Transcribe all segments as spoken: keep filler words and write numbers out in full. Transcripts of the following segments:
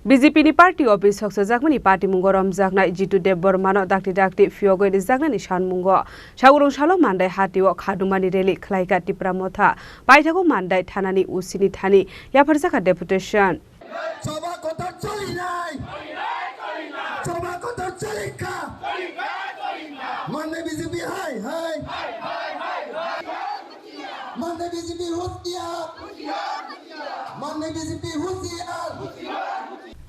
B J P ni party office soksojakmani patimungo romjaknai Jitu Debbarmano dakti dakti phiyogwi rijaknani sanmungo Saurung salo Mandai hatio khadumani rally khlaika Tipra Motha. Paithago Mandai thanani usini thani yapharjakha deputation. Choba kotor cholinai. Choba kotor cholikha. Mandai B J P hai hai. Mandai B J P husiar. Mandai B J P husiar.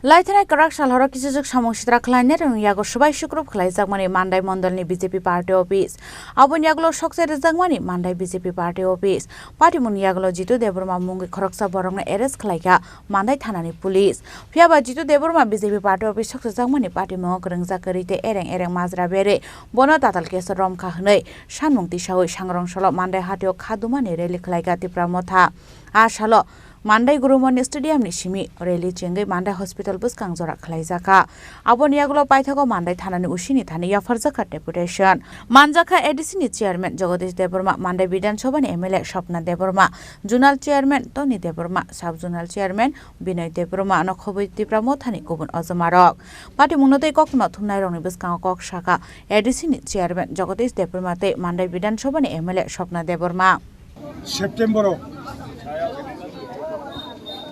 Laithrai kwrak sal horo kisijwk samung sitra khlainai rwng yago swbai sukrup khlaijakmani Mandai mondolni B J P party office. Aboni yagulo sokchai rwjakmani Mandai B J P party office. Patimungni yagulo Jitu Debbarma mungwi khoroksa borokno arrest khlaikha Mandai thanani police. Phiyaba Jitu Debbarma B J P party office sokchaijakmani patimungo kwrwngjak kwrwi tei ereng ereng majra berwi bono tatal case romkha hwnwi sanmung tisawi sangrong salo Mandai hatio khadumani rally khlaikha Tipra Motha. A salo Mandai Gurumoni Stadium ni simi rally chengwi Mandai Hospital bwskang jora khlaijakha. Aboni yagulo paithago Mandai thanani usini thani yapharjakha deputation. Manjakha A D C ni chairman Jagadish Debbarma, Mandai Bidhan Sabha ni M L A Swapna Debbarma, zonal chairman Tony Debbarma, sub zonal chairman Binoy Debbarma, ano khobwi Tipra Mothani kubun ojomarok. Patimungno tei koktwma thumnairokni bwskango kok sakha A D C ni chairman Jagadish Debbarma tei Mandai Bidhan Sabha ni M L A Swapna Debbarma. September o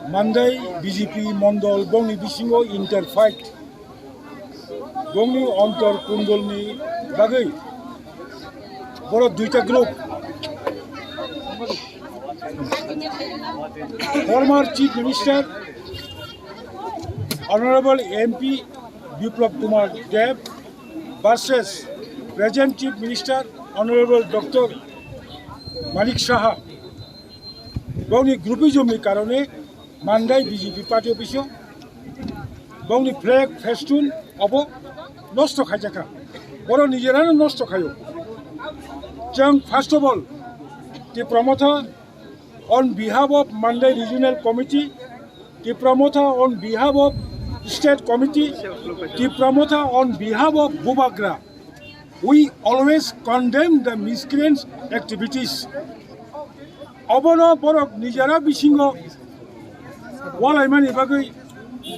Mandai B J P mondol bongni bisingo interfight, bongni ontor kundolni bagwi borok duita group, former Chief Minister Honorable M P Biplab Kumar Deb versus present Chief Minister Honorable Doctor Manik Saha. Bongni groupism ni karone Mandai B J P party office o bongni flag festoon obo nosto khaijakha. Borok nijerano nosto khaio. Chwng first of all Tipra Motha on behalf of Mandai Regional Committee, Tipra Motha on behalf of State Committee, Tipra Motha on behalf of Bubagra, we always condemn the miscreants' activities. Obono borok nijera bisingo walaimani bagwi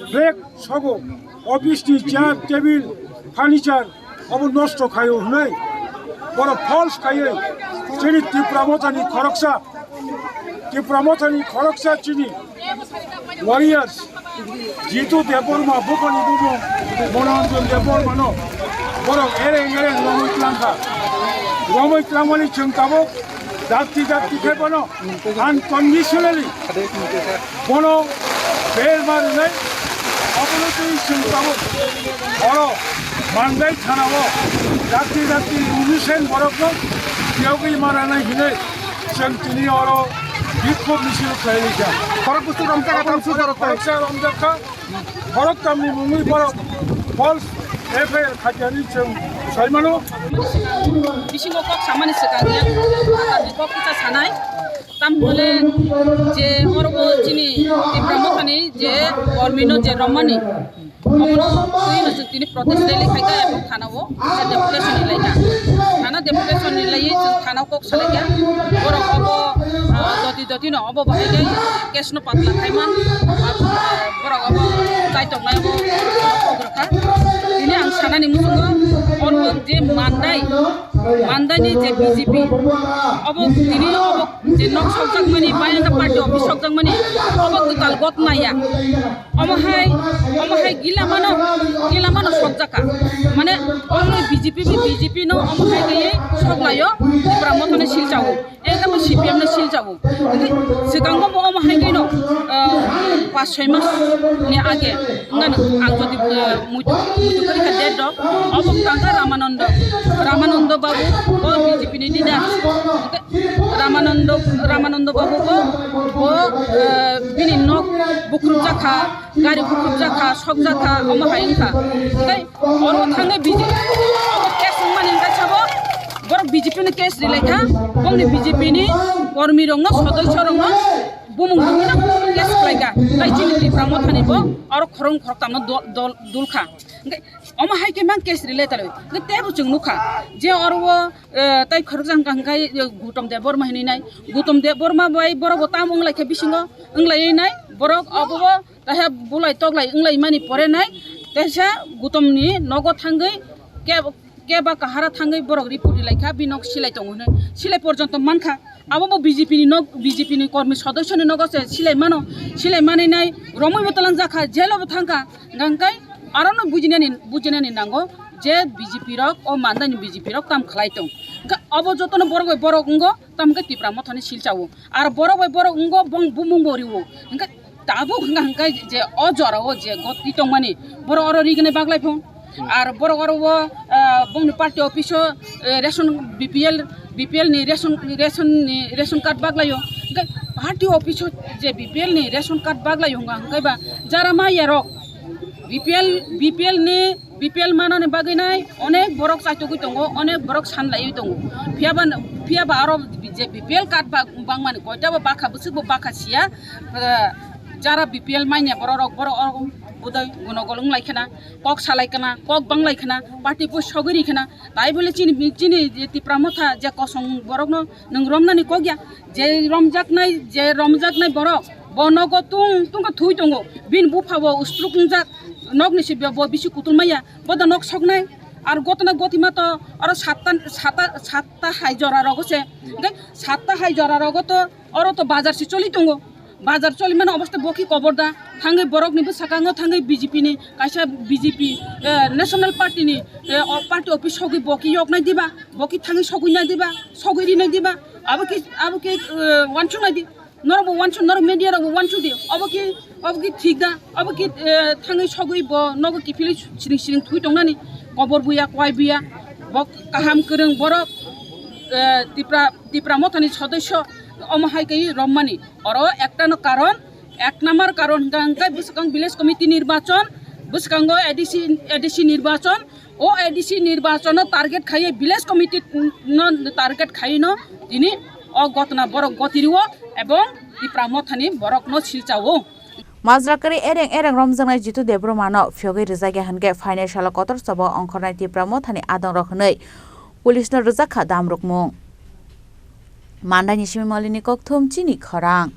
flag sogo, office ni chair, table, furniture obo nosto khaio hwnwi borok false khaiwi chini Tipra Mothani khoroksa, Tipra Mothani khoroksa chini warriors Jitu Debbarma, bukoni bumung Monoranjan Debbarmano borok ereng ereng romwi tlangkha. Romwi tlangmani chwng tabuk dakti dakti khe bono unconditionally bono bail ma rwnai, abono twi chwng tabuk oro Mandai thanao dakti dakti innocent borokno phiyogwi ma rwnai hinwi chwng tini oro bikhok misil khlai rikha. Khorok bwswk romjakha, tamsuk khorok tai. Khoroksa romjakha. Borok tamni mungwi borok false F I R khaikha hinwi chwng sai mano. Bisingo kok samani swkang ya, phatarni kok kisa sanai. Tam hole je oro bo chini Tipra Mothani je kormino je romani, obono twi no chwng tini protest rally khaikha ebo thanao, je deputation ni laikha. Thana deputation ni laiwi chwng thanao kok salaikha. Borok obo, ah, doti doti no obo bahai khe case no patla khai man, ah, borok obo chaitok nai obo kok rwkha. Tini ang sanani muchungo oro je Mandai, Mandai ni je B J P, obo tini obo je nok sokjakmani, bayangkha party office sokjakmani, obo kwtal got maya. Omo hai, omo hai gila mano, gila mano sokjakha. Mane, only B J P, B J P no omo hai khe soklaio, Tipra Mothani silchao. Ekdam C P M no silchao. Hingke swkango bo omo hai khe no, ah, pas soi mas ni age. Wngkha no, ang jodi, ah, muitu, muitu kari kha date rok. Obo wngkha Ramanando, Ramanando Babu, bo B J P ni leader. Hingke Ramanando, Ramanando Babu bo, bo, ah, bini nok bukrupjak kha, gari bukrupjak kha, sokjak kha, omo hai wngkha. Hingke oro thangwi B J P obo case wngmani hingke sabo, borok B J P ni case rilai kha, bongni B J P ni kormi rokno, sodosyo rokno bumung rwino case khlai kha. Tai chini Tipra Mothani bo oro khorang khoroktamno dol, dol, dul kha. Hingke omo hai khe mang case rilai talwi. Hingke tebo chwng nukha je oro o, eh, tai khoroksa hingka hingka, eh, Gautam Debbarma hinwi nai. Gautam Debbarma bai borok bo tamo wng lai kha bisingo, wng lai nai borok obo bo He bulai toklai wnglaimani pore nai teisa gutomni nogo thangwi ke, keba kahara thangwi borok report rilaikha, bini nok silai tongo hwnwi, silai porjonto mankha. Abo bo B J P ni nok, B J P ni kormi sodosyoni nogo se silai mano, silai manwi nai romwi bo twlang jakha, jelo bo thangkha. Hwnkhe arono bujinani, bujinani nango je B J P rok, o mandani B J P rok tam khlai tong. Hwnkhe abo jotono borok bai borok wngo, tam hwnkhe Tipra Mothani silchao. Ar borok bai borok wngo, bong bumung bo riwo. Hwnkhe tabuk hwnkha hwnkhe je o jorao je goti tongmani, borok oro rignai baglai phung. Ar borok oro o, ah, bongni party office o, eh, ration B P L, B P L ni ration, ration ni ration card baglaio. Hwnkhe party office o je B P L ni ration card baglaio hwnkha hwnkhe ba jara maya rok B P L, B P L ni B P L manani bagwi nai onek borok chaitogwi tongo, onek borok sanlaiwi tongo. Phiyaba, phiyaba aro je B P L card ba-, bangmani koita bo bakha bwswk bo bakha siya, eh, jara B P L manya borok rok, borok rok budai gunogol wng lai khena, kok salai khena, kok bang lai khena, party bo sogwi ri khena. Tai bole chini, chini je Tipra Motha je kosong borokno nwng romnani kok ya, je romjaknai, je romjaknai borok bo nogo tung tung khe thui tongo, bini bupha bo stroke wngjak, nokni se bo bisi kutul maya, bo da nok soknai. Ar gotna gotima to oro satta, satta, satta hai jora rogo se, hwnkhe satta hai jora rogo to oro to bazar se choli tongo. Bazar choli mano obosta bo khe kobor da, thangwi borokni bwskango thangwi B J P ni kaisa B J P, eh, National Party ni, eh, o party office sogwi bo khe yoknai diba, bo khe thangwi sogwi nai diba, sogwi rinai diba, abo khe, abo khe, eh, wansuk nai di. Norok bo wansuk, norok media rok bo wansuk di. Obo khe, obo khe thik da, obo khe, eh, thangwi sogwi bo nogo kiphilwi siring siring thui tongnani. Kobor buya, kwai buya, bo kaham kwrwng borok, eh, Tipra, Tipra Mothani sodosyo omo hai khe rommani. Oro ektano karon, ek number karon hwnkha hwnkhe bwswkang village committee nirbachon, bwswkango A D C, A D C nirbachon, o A D C nirbachono target khaiwi village committee no target khaiwino tini o gotna borok gotiriwo ebong Tipra Mothani borokno silchao. Majra kwrwi ereng ereng romjaknai Jitu Debbarmano phiyogwi rwjakya hwnkhe phainai salo kotor chobo ongkhornai Tipra Mothani adongrok hwnwi police no rwjakha damrukmung. Mandaini simi Malini kokthum chini khorang.